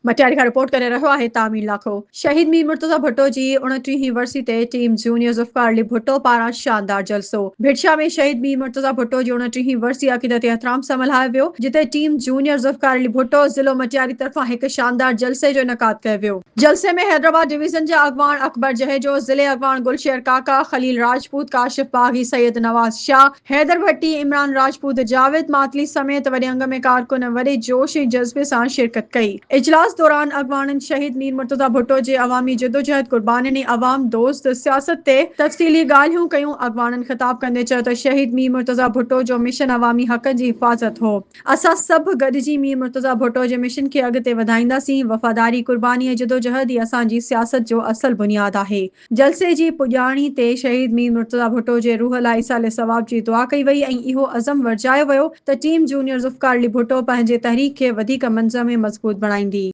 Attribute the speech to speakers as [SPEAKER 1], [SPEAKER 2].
[SPEAKER 1] مٽياري کان رپورٽ ڪري رهيو آهي تعمير لاکو. شهيد مير مرتضيٰ ڀٽو جي 29 هين ورسي تي ٽيم جونيئر ذوالفقار علي ڀٽو پاران شاندار جلسو. ڀٽشاهه ۾ شهيد مير مرتضيٰ ڀٽو جي 29 هين ورسي عقيدتي احترام سان ملهايو ويو، جتي ٽيم جونيئر ذوالفقار علي ڀٽو ضلعو مٽياري طرفان هڪ شاندار جلسي جو انعقاد ڪيو ويو. جلسي ۾ حيدرآباد ڊويزن جا اڳواڻ اڪبر جهيجو، ضلعي اڳواڻ گلشير ڪاڪا، خليل راجپوت، ڪاشف باغي، سيد نواز شاهه، حيدر ڀٽي، عمران راجپوت، جاويد ماتلي سميت وڏي انگ ۾ ڪارڪن وڏي جوش ۽ جذبي سان شرڪت ڪئي. اجلاس دوران اڳواڻن شهيد مير مرتضيٰ ڀٽو جي عوامي جدوجهد، قربانين ۽ عوام دوست سياست تي تفصيلي ڳالهيون ڪيون. اڳواڻن خطاب ڪندي چيو ته شهيد مير مرتضيٰ ڀٽو جو مشن عوامي حقن جي حفاظت هو. اسان سڀ گڏجي مير مرتضيٰ ڀٽو جي مشن کي اڳتي وڌائينداسين. وفاداري، قرباني ۽ جدوجهد ئي اسان جي سياست جو اصل بنياد آهي. جلسي جي پڄاڻي تي شهيد مير مرتضيٰ ڀٽو جي روح لاء ايصال ثواب جي دعا ڪئي وئي ۽ اهو عزم ورجايو ويو ته ٽيم جونيئر ذوالفقار علي ڀٽو پنهنجي تحريڪ کي وڌيڪ منظم ۽ مضبوط بڻائيندي.